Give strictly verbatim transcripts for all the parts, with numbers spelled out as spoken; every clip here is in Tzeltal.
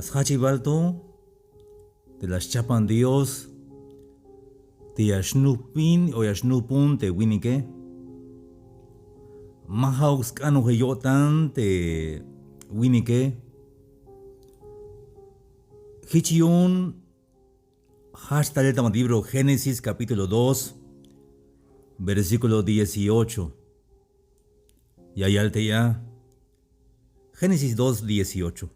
Sjachibal to te la xchapan Dios te ya xnujbin o ya xnujbun te winike. Ma ja'uk sk'anojel yo'tan te winike. Jich yu'un jajch talel ta banti libro Génesis capítulo dos, versículo dieciocho. Ya yal te ya Génesis dos dieciocho.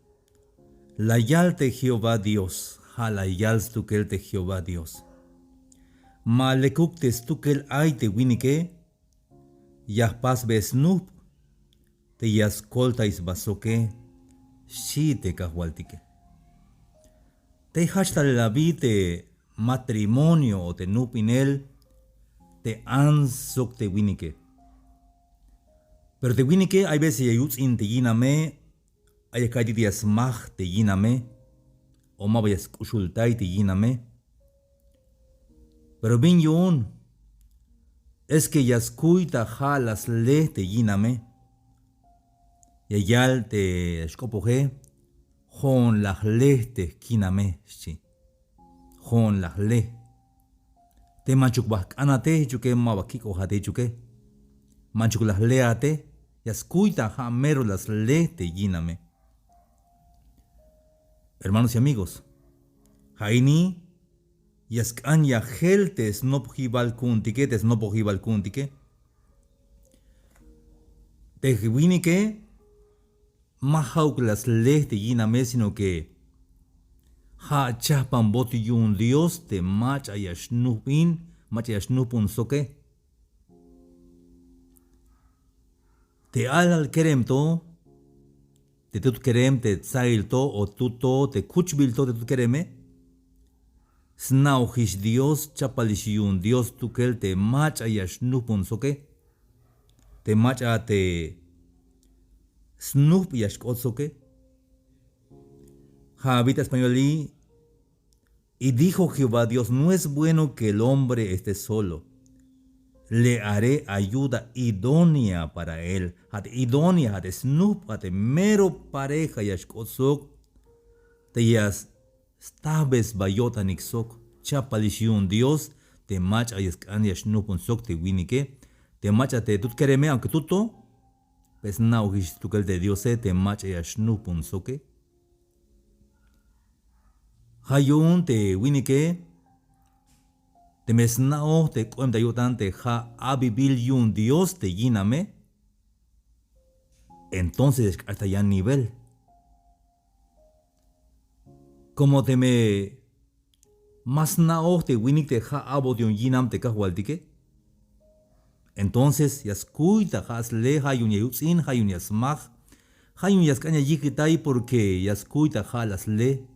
La yal te Jehová Dios, ja' la yal stukel te Jehová Dios: Ma lekuk te stukel ay te winike, ya jpasbe snujb te ya skoltay sba soke, xchi te Kajwaltike. Tey jajch talel abi te matrimonio o te nujbinel te ants sok te winike. Pero te winike hay veces ya yuts'in te yiname, ay ya ka'ytik te ya smaj te yiname, o maba ya sk'uxultay te yiname. Pero bin yu'un, es que ya skuy ta ja' la sle te yiname. Ya yal te xk'opoje: Jo'on la jle te jkiname, xchi. Jo'on la jle. Te manchuk ba jk'anate jichuke, maba kik'ojate jichuke. Manchuk la jleate, ya skuy ta ja' mero la sle te yiname. Hermanos y amigos, ja' ini ya sk'an ya jel te snopojibal ku'untike, te snopojibal ku'untike. Te winike ma ja'uk la sle te yiname, sino que ja' chajpanbot yu'un Dios te mach'a ya xnujbin, mach'a ya xnujbun soke. Te alal kerem to, te tut kerem, te tsail to o tut to, te kuchbil to te tut kereme, sna'ojix Dios, chapalix yu'un Dios stukel te mach'a ya xnujbun soke, te mach'a te snujb ya xk'ot soke. Ja' abi ta español i: Y dijo Jehová Dios: No es bueno que el hombre esté solo. Le haré ayuda idónea para él. Ja' te idónea, ja' te snujb, ja' te mero pareja ya xk'ot sok, te ya stajbe sba yo'tanik sok. Chapalix yu'un Dios te mach'a ya sk'an ya xnujbun sok te winike, te mach'a te tut kereme, aunque tut to, pues sna'ojix stukel te Diose te mach'a ya xnujbun soke. Ja' yu'un te winike, teme sna'oj te k'oem ta yo'tan te ja' abibil yu'un Dios te yiname, entonces ya xk'ax ta yan nivel. Como teme ma sna'oj te winik te ja' abot yu'un yinam te Kajwaltike, entonces ya skuy ta ja' sle, ja' yu'un ya yuts'in, ja' yu'un ya smaj, ja' yu'un ya sk'an ya yijkitay, porque ya skuy ta ja' la sle.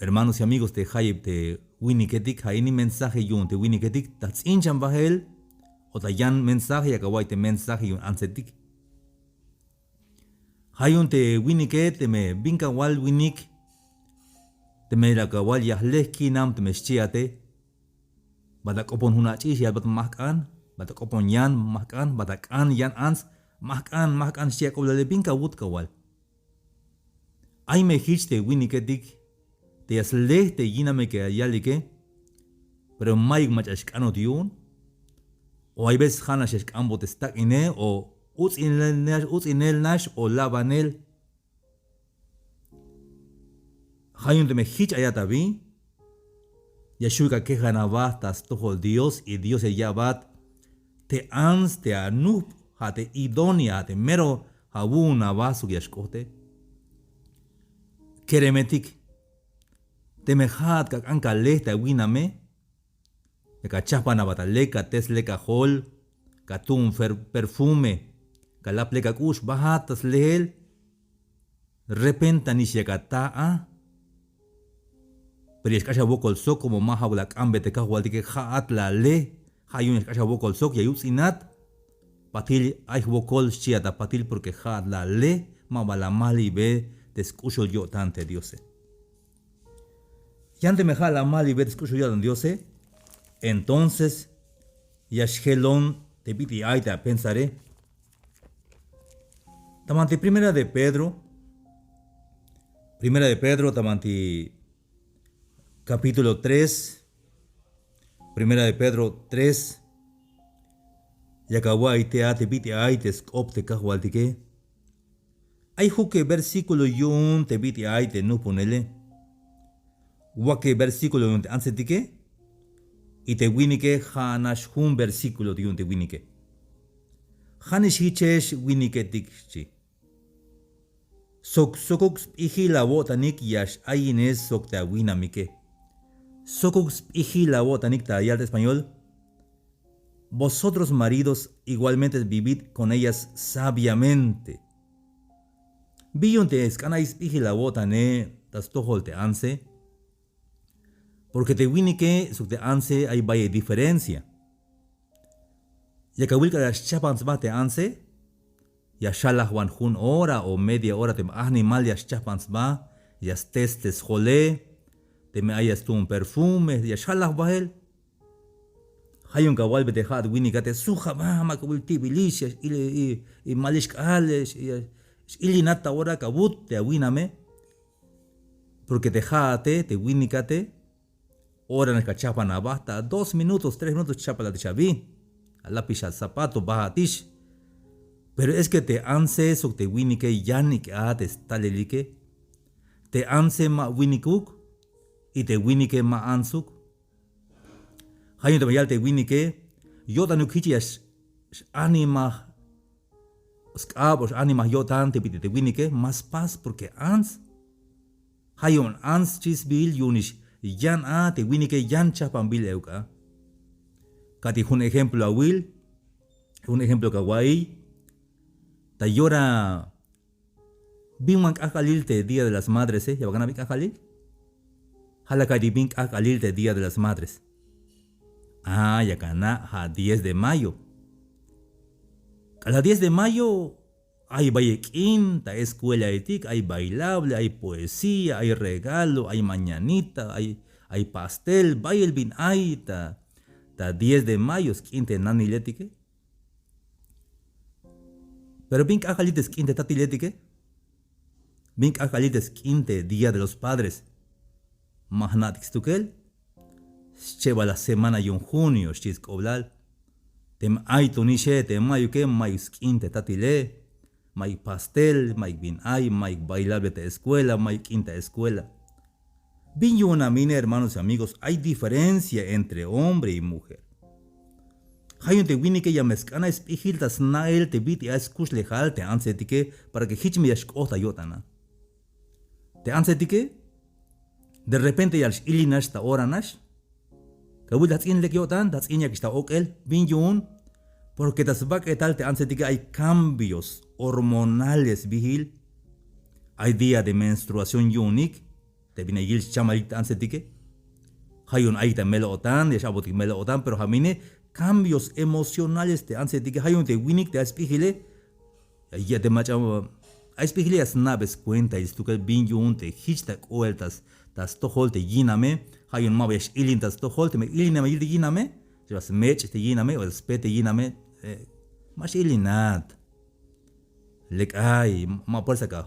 Hermanos y amigos, te jayeb te winiketik, ja' ini mensaje yu'un te winiketik, ta jts'in chan bajel o ta yan mensaje, yak awa'ay te mensaje yu'un antsetik. Ja' yu'un te winike, teme bin kawal winik, teme la kawal ya jle jkinam, teme xchiate, bat la k'opon jun ach'ix yalbat ma jk'an, bat la k'opon yan ma jk'an, bat la k'an yan ants, ma jk'an, ma jk'an xchi ak'oblale, bin kawut kawal. Ay me jich te winiketik te ya sle te yiname que ya yalike, pero mayuk mach'a xk'anot yu'un, o hay veces ja'nax ya xk'anbot te stak'ine, o uts'inel nax, uts'inel nax o labanel. Ja' yu'un teme jich ayat abi, ya xuyuk akejan aba ta stojol Dios, y Dios ya ya'bat te ants te anujb, ja' te idónea, ja' te mero awu'un aba sok ya xk'ote. Keremetik, teme ja'at ka k'an ka le te awiname, ya ka chajpan aba ta lek, ka tes lek ajol, ka tu'un fer-, perfume, ka lap lek ak'ux, bajat ta sleel, repentanix ya ka ta a. Pero ya xk'ax awokol sok, como ma ja'uk la k'anbe te Kajwaltike ja'at la le, ja' yu'un ya xk'ax awokol sok, ya yuts'inat, patil ay jwokol xchiat ta patil, porque ja'at la le, maba la majlibe te sk'uxul yo'tan te Diose. Yan teme ja' la majlibe te sk'uxul yo'tan Diose, entonces ya xjelon te bit'il ay te apensare. Ta banti primera de Pedro, Primera de Pedro, ta banti capítulo tres. Primera de Pedro tres. Yak awa'iy te a te bit'il ay te sk'op te Kajwaltike. Ay juke versículo yu'un te bit'il ay te nupunele. Wake versículo yu'un te antsetike. Y te winike ja'nax jun versículo yu'un te winike. Ja'nix jichex winiketik xchi. Sok sokuk sp'ijil awo'tanik ya x-ayinex sok te awinamike. Sokuk sp'ijil awo'tanik ta yal te español. Vosotros maridos igualmente vivid con ellas sabiamente. Bi yu'un te sk'an ay sp'ijil awo'tane ta stojol te antse. Porque te winike sok te antse ay bayel diferencia. Yak awil k'alal ya xchajpan sba te antse, ya xalajwan jun hora o media hora teme animal ya xchajpan sba, ya stes te sjole, teme ay ya stuun perfume ya xalaj bael. Ja' yu'un kawalbe te ja'at winikate, suj aba, ma kawil ti'bilix, ya x-il, y malix k'aal, ya x-ilinat ta ora kawut te awiname. Porque te ja'ate, te winikate, ora nax kachajpan aba, ta dos minutos, tres minutos chapaltix abi. Alapix azapato, bajatix. Pero es que te antse sok te winike yanik a te stalelike. Te antse ma winikuk y te winike ma antsuk. Ja' yu'un teme yal te winike, yo'tanuk jich ya x-animaj sk'ab o x-animaj yo'tan te bit'il te winike, ma spas porque ants. Ja' yu'un ants xchi sbiil yu'unix yan a te winike yan chajpanbil euk a. Ka'ti jun ejemplo awil, jun ejemplo kawa'iy. Ta yora, bin wan k'ajk'alil te Día de las Madres, eh? Ya bal ana' bin k'ajk'alil? Ja' la ka'ytik bin k'ajk'alil te Día de las Madres. Ah, yak ana', ja' diez de mayo. K'alal diez de mayo, ay bayel k'in ta escuelaetik, ay bailable, ay poesía, ay regalo, ay mañanita, ay, ay pastel, bayel bin ay ta, ta diez de mayo, sk'in te naniletike. Pero bin k'ajk'alil te sk'in te tatiletike, bin k'ajk'alil te sk'in te Día de los Padres. Ma jna'tik stukel. Schebal la semana yu'un junio xchi sk'oblal. Teme ay tonixe, teme mayuke, mayuk sk'in te tatile, mayuk pastel, mayuk bin ay, mayuk bailable ta escuela, mayuk k'in ta escuela. Bin yu'un a mine, hermanos y amigos, ay diferencia entre hombre y mujer. Ja' yu'un te winike ya me sk'an ay sp'ijil ta sna'el te bit'il ay skuxlejal te antsetike, para que jich me ya xk'ot ta yo'tan a. Te antsetike de repente ya x-ilinax ta ora nax. Kawil ta jts'in lek yo'tan, ta jts'in yakix ta ok'el. Bin yu'un? Porque ta sbak'etal te antsetike ay cambios hormonales sbiil. Ay día de menstruación yu'unik te bin ya yil schamail te antsetike. Ja' yu'un ayik ta mel o'tan, ya x-a'botik mel o'tan, pero ja' mine, cambios emocionales te antsetike. Ja' yu'un te winik te ay sp'ijile, ya te mach'a ay sp'ijile ya sna'be skuentail stukel bin yu'un te jich ta k'oel ta stojol te yiname. Ja' yu'un ma ba ya x-ilin ta stojol, teme ilinat ya yil te yiname, ya smech' te yiname o spe te yiname, eh, ma x-ilinat. Lek ay, ma puersa ka,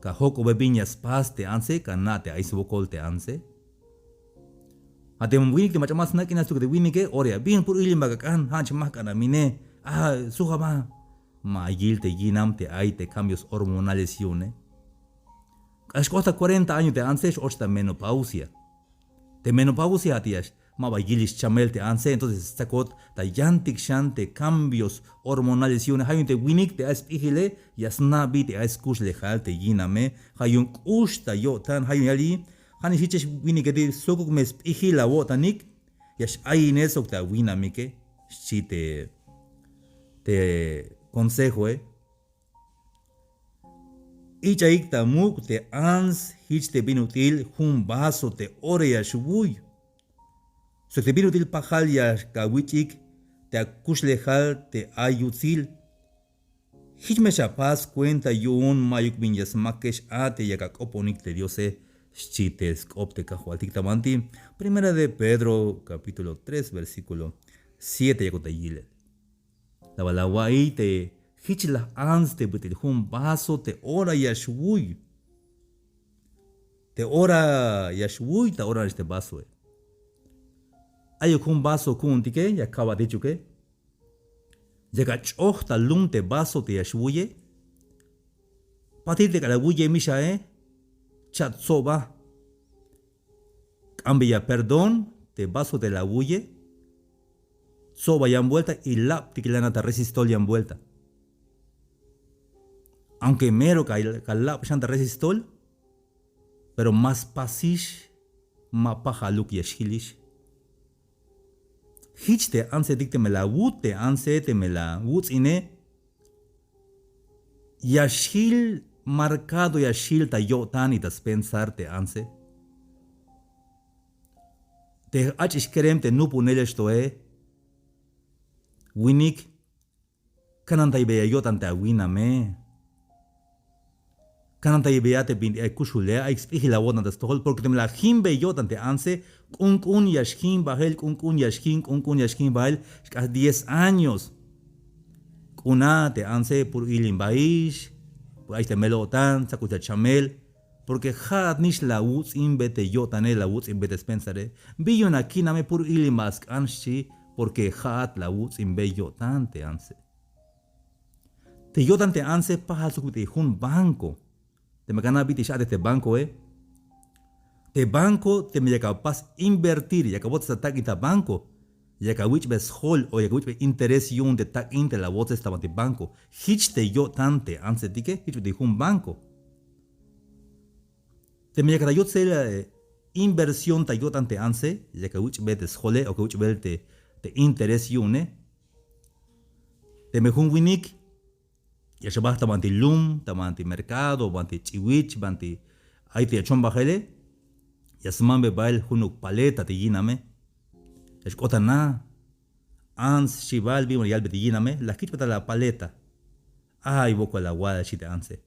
ka jojk'obe bin ya spas te antse, ka na' te ay swokol te antse. Ja' te winik te mach'a ma snak'inat stuk te winike, ora ya bin puro ilin ba ka k'an, ja' nix majk'an a mine, a, suj aba. Ma yil te yinam te ay te cambios hormonales yu'une. K'alal xk'ot ta cuarenta año te antse, x-och ta menopausia. Te menopausia ja' te ya x ma ba yilix chamel te antse, entonces stsakot ta yantik xan te cambios hormonales yu'une. Ja' yu'un te winik te ay sp'ijile ya sna' bi te ay skuxlejal te yiname. Ja' yu'un k'ux ta yo'tan, ja' yu'un yal i, ja' nix jichex winike te sokuk me sp'ijil awo'tanik, ya x-ayinel sok te awinamike, xchi te, te consejoe. Ich'ayik ta muk' te ants jich te bin ut'il jun vaso te ora ya xwuy. Sok te bin ut'il pajal ya kawich'ik te akuxlejal te ay yutsil. Jich me xapas cuenta yu'un mayuk bin ya smakex a te yak ak'oponik te Diose, xchi te sk'op te Kajwaltik ta banti. Primera de Pedro, capítulo tres, versículo siete, yakuk ta yilel. La bal awa'iy te jich la ants te bit'il jun vaso te ora ya xwuy. Te ora ya xwuy ta ora nix te vasoe. Ayuk jun vaso ku'untike ya kaba' te jichuke. Yak ach'oj ta lum te vaso te ya xwuye. Patil te k'alal awuye mixae, cha' tsoba. K'ambeya perdón te vaso te la awuye. Tsoba yan vuelta y labtik lana ta resistol yan vuelta. Aunque mero ka lab xan ta resistol, pero ma spasix, ma pajaluk ya xjilix. Jich te antsetik teme la awut te antse, teme la awuts'ine, ya xjil marcado, ya xjil ta yo'tan y ta spensar te antse. Te ach'ix kerem te nupunel ya xtoe. Winik, kanantaybeya yo'tan te awiname. Kanantaybeya te bin ay kuxule, ay sp'ijil awo'tan ta stojol, porque teme la ajimbe yo'tan te antse, k'unk'un ya xjim bajel, k'unk'un ya xjim, k'unk'un ya xjim bajel, xk'ax diez años. K'una te antse pur ilimbaix, pur ay te mel-o'tan, tsakux ta chamel, porque ja'at nix la awuts'inbe te yo'tane, la awuts'inbe te spensare. Bi yu'un akiname pur ilimba sk'an xchi, porque ja'at la awuts'inbe yo'tan te antse. Te yo'tan te antse pajal sok bit'il jun banco. Teme ka na' bit'il x-a'tej te bancoe. Te banco teme yak apas invertir, yak awotes ta tak'in ta banco, yak awich'be sjol o yak awich'be interés yu'un te tak'in te la awotes ta banti banco. Jich te yo'tan te antsetike, jich bit'il jun banco. Teme yak ta yotsel inversión ta yo'tan te antse, yak awich'be te sjole o yak awich'bel te interés yu'une. Teme jun winik ya xbaj ta banti lum, ta banti mercado, banti ch'iwich, banti ay te ya chon bajele, ya smambe bael junuk paleta te yiname. Ya xk'ot ta na, ants xchi bael, bin wan yalbe te yiname, la jkich'bat tal a paleta. Ay wokol awal, xchi te antse.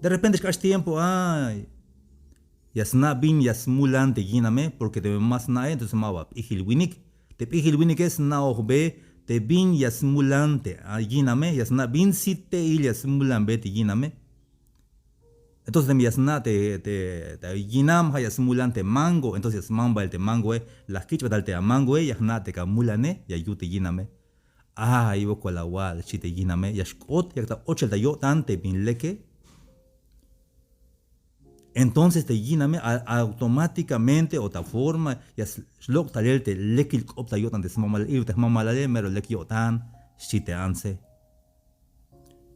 De repente xk'ax tiempo, ay, ya sna' bin ya smulan te yiname, porque teme ma sna'e entonces ma ba p'ijil winik. Te p'ijil winike sna'ojbe te bin ya smulan te yiname, ya sna' bin site'il ya smulanbe te yiname. Entonces teme ya sna' te, te yinam ja' ya smulan te mango, entonces ya smam bael te mangoe, la jkich'bat tal te amangoe, ya jna' te ka mulane, ya yut te yiname. Ay wokol awal, xchi te yiname, ya xk'ot, yak ta ochel ta yo'tan te bin leke. Entonces te yiname automáticamente o ta forma ya slok' talel te lekil k'op ta yo'tan te smamalale, iwil te jmamalale mero lek yo'tan, xchi te antse.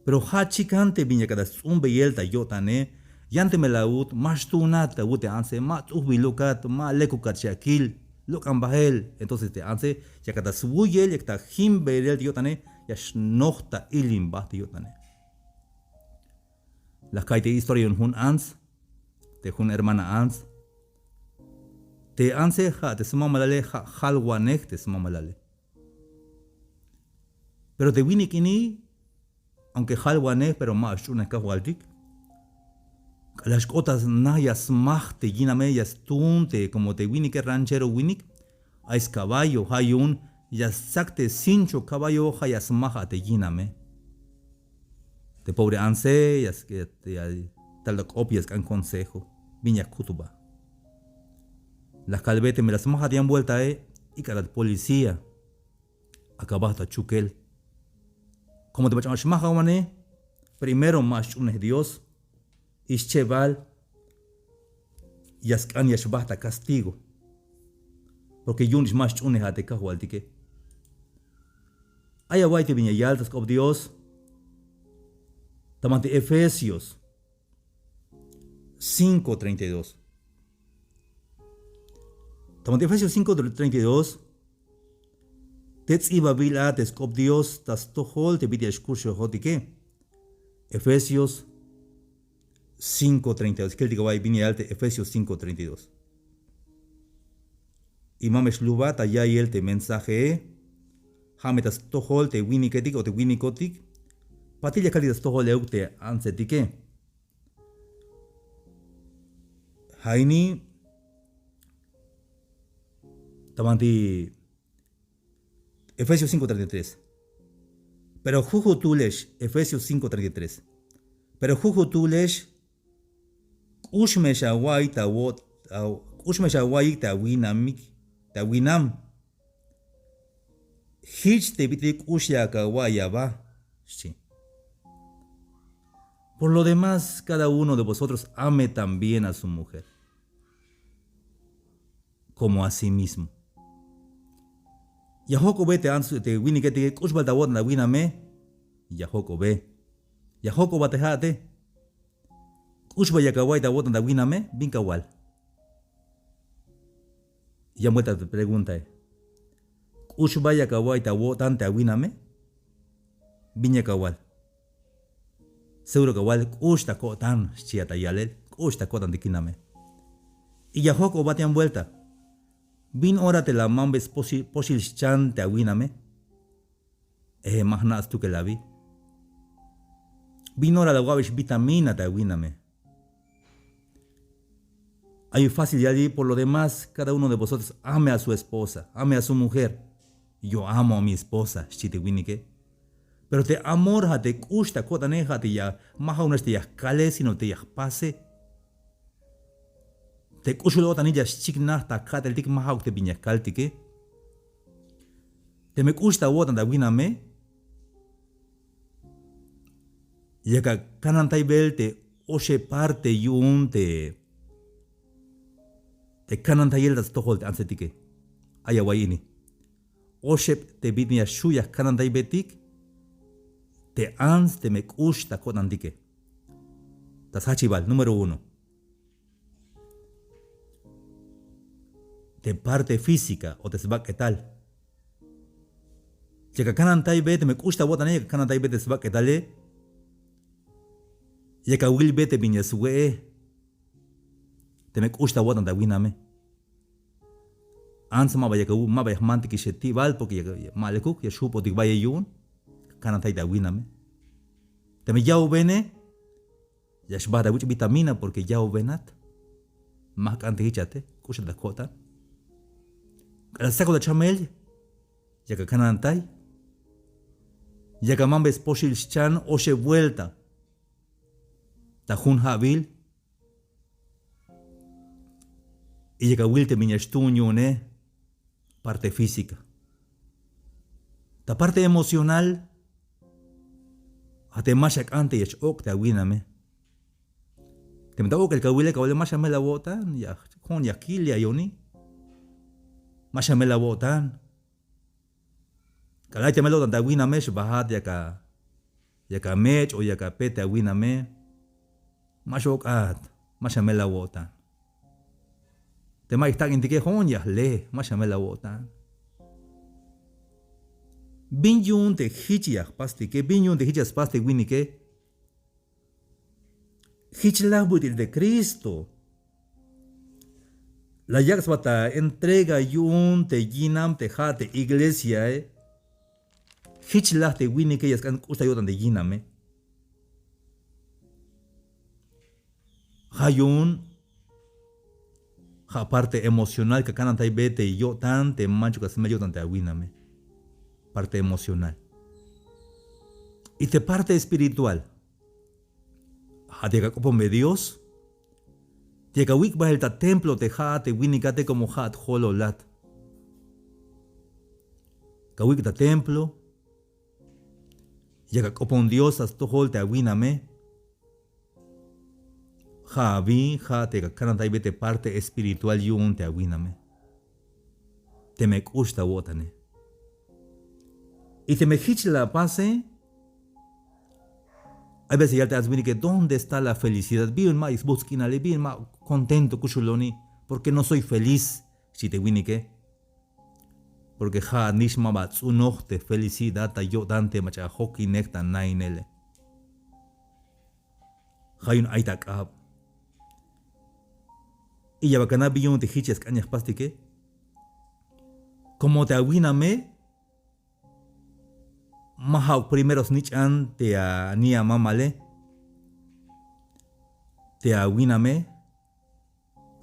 Pero ja' chikan te bin yakat ta sts'umbeyel ta yo'tane, yan teme la awut, ma xtuunat awut te antse, ma t'ujbilukat, ma lekukat, xchi a kil, lok'an bajel. Entonces te antse yakat ta swuyel, yakat ta jimberel te yo'tane, ya xnoj ta ilimba te yo'tane. La jka'iy te historia yu'un jun ants, te jun hermana ants. Te antse ja' te smamalale ja' jalwanej te smamalale. Pero te winik ini, aunque jalwanej pero ma xch'unej kajwaltik. K'alal xk'ot ta na ya smaj te yiname, ya stuun te, como te winike ranchero winik, ay scaballo, ja' yu'un ya stsak te cincho caballo, ja' ya smaj a te yiname. Te pobre antse ya, ya tal ta k'op ya sk'an consejo bin ya kutba. La kalbe teme la smajat yan vueltae, ik'atat policía. Ak'a bajt ta chukel. Como te mach'a ma xmaj awane, primero ma xch'unej Dios, y xchebal ya sk'an ya xbajt ta castigo, porque yu'un ix ma xch'unej a te kajwaltike. Ay awa'iy te bin ya yal ta sk'op Dios ta banti Efesios cinco treinta y dos. Ta banti Efesios cinco treinta y dos, te ts'ibabil a te sk'op Dios ta stojol te bit'il ya xkuxlejotike. Efesios cinco treinta y dos. Keltik awa'iy bin ya yal te Efesios cinco treinta y dos. Y ma me xlujbat ta ya'iyel te mensajee. Ja' me ta stojol te winiketik o te winikotik. Patil ya kaltik ta stojol euk te antsetike. Ja' ini ta banti Efesios cinco treinta y tres. Pero jujutulex, Efesios cinco treinta y tres. Pero jujutulex K'ux me xawa'iy ta awo', aw-, k'ux me xawa'iyik ta awinamik, ta awinam. Jich te bit'il k'ux yak awa'iy aba, xchi. Por lo demás, cada uno de vosotros ame también a su mujer como a sí mismo. Ya jojk'obe te ants, te winiketike, k'ux bal ta awo'tan ta awiname. Ya jojk'obe. Ya jojk'oba te ja'ate. K'ux bal yak awa'iy ta awo'tan ta awiname, bin kawal. Yan vuelta te preguntae. K'ux bal yak awa'iy ta awo'tan ta awiname, bin yak awal. Seguro kawal k'ux ta ko'tan, xchi a ta yalel, k'ux ta ko'tan te kiname. Y ya jojk'obat yan vuelta. Bin ora te la mambe spoxil, spoxil xchan te awiname. Eh, ma jna' stukel abi. Bin ora la awa'bex vitamina te awiname. Ay fácil yali, por lo demás, cada uno de vosotros ame a su esposa, ame a su mujer. Yo amo a mi esposa, xchi te winike. Pero te amor ja' te k'ux ta ko'tane, ja' te ya, ma ja'uk nax te ya jkale, sino te ya jpase. Te k'uxul o'tanil ya xchiknaj ta ka'teltik, ma ja'uk te bin ya kaltike. Teme k'ux ta awo'tan ta awiname, yak akanantay bel te oxeb parte yu'un te, te kanantayel ta stojol te antsetike. Ay awa'iy ini. Oxeb te bin ya xju' ya jkanantaybetik te ants teme k'ux ta ko'tantike. Ta sjachibal, número uno. Te parte física o te sbak'etal. Yak akanantaybe, teme k'ux ta awo'tane, yak akanantaybe te sbak'etale. Yak awilbe te bin ya swe'e. Teme k'ux ta awo'tan ta awiname. Ants ma ba yak aw-, ma ba ya jmantikix te ti'bal, porque yak, ma lekuk, ya xjup'otik bayel yu'un. Kanantay ta awiname. Teme ya'ubene, ya xbajt awich' vitamina porque ya'ubenat. Ma jk'an te jich ate, k'uxat ta ko'tan. K'alal stsakot ta chamel, yak akanantay. Yak amambe spoxil xchan oxeb vuelta ta jun ja'bil. Y yak awil te bin ya xtuun yu'une, parte física. Ta parte emocional, ja' te ma xak'an te ya x-ok' te awiname. Teme ta ok'el kawile, kawale ma xamel awo'tan, ya jo'on ya kil ya yoni. Ma xamel awo'tan. K'alal ay ta mel o'tan te awiname, xbajat yak a, yak amech' o yak apet te awiname. Ma x-ok'at, ma xamel awo'tan. Te ma ya jtak'intike, jo'on ya jle, ma xamel awo'tan. Bin yu'un te jich ya jpastike, bin yu'un te jich ya spas te winike. Jich la jbut'il te Cristo la yak' sba ta entrega yu'un te yinam te ja' te iglesiae. Jich la te winike ya sk'an k'ux ta yo'tan te yiname. Ja' yu'un ja' parte emocional ka kanantaybe te yo'tan te manchuk a smel yo'tan te awiname. Parte emocional. Y te parte espiritual, ja' te yak ak'oponbe Dios, te yak awik' bael ta templo te ja'at te winikate, como ja'at jololat. Ka wik' ta templo, yak ak'opon Dios ta stojol te awiname. Ja' abi, ja' te yak akanantaybe te parte espiritual yu'un te awiname. Teme k'ux ta awo'tane. Y teme jich la apase, hay veces ya yal te ants winike: ¿Dónde está la felicidad? Bin ma sbuts' k'inale, bin ma contento kuxuloni, porque no soy feliz, xchi te winike. Porque ja'at nix ma ba ats'unoj te felicidad ta yo'tan te mach'a ajokinej ta nainele. Ja' yu'un ay ta ak'ab. Y ya bal kana' bin yu'un te jich ya sk'an ya jpastike. Como te awiname ma ja'uk primero snich'an te ani'a mamale, te awiname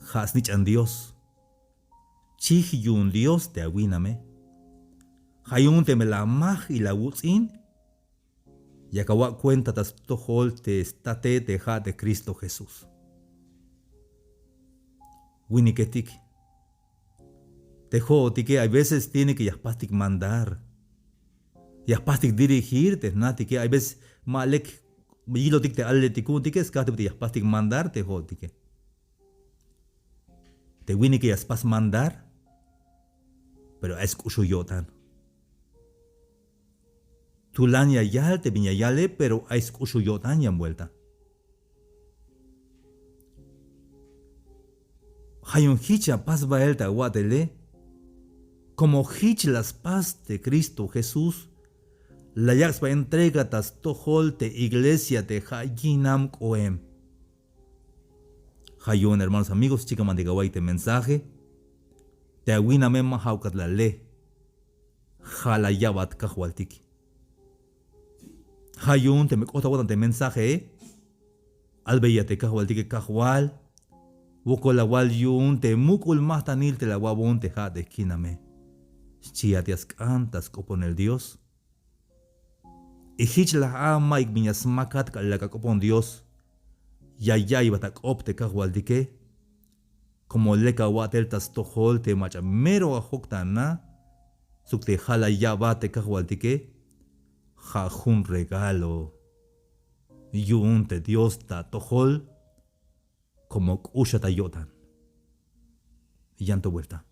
ja' snich'an Dios. Chij yu'un Dios te awiname. Ja' yu'un teme la amajil awuts'in, yak awak' cuenta ta stojol te state te ja' te Cristo Jesús. winiketik. Te jo'otike hay veces tiene que ya jpastik mandar, ya jpastik dirigir te jnatike. Hay veces ma lek yilotik te alaletik ku'untike, skaj te bit'il ya jpastik mandar te jo'otike. Te winike ya spas mandar, pero ay sk'uxul yo'tan. Tulan ya yal te bin ya yale, pero ay sk'uxul yo'tan yan buelta. Ja' yu'un jich ya pas bael te awa'tele. Como jich la spas te Cristo Jesús, la yak' sba entrega ta stojol te iglesia te ja' yinam k'oem. Ja' yu'un, hermanos, amigos, chikan bantik awa'iyik te mensaje, te awiname ma ja'ukat la le. Ja' la ya'bat Kajwaltik. Ja' yu'un teme k'ot awo'tan te mensaje, albeya te Kajwaltike: Kajwal, wokol awal yu'un te muk'ul majtanil te la awa'bon te ja' te jkiname. Xchiat ya sk'an ta sk'oponel Dios. Y jich laj a, mayuk bin ya smakat k'alal lak ak'opon Dios, ya ya'iybat ak'op te Kajwaltike. Como lek awa'tel ta stojol te mach'a mero ajok ta ana, sok te ja' la ya'bat te Kajwaltike, ja' jun regalo yu'un te Dios ta atojol, como k'uxat ta yo'tan. Yan to buelta.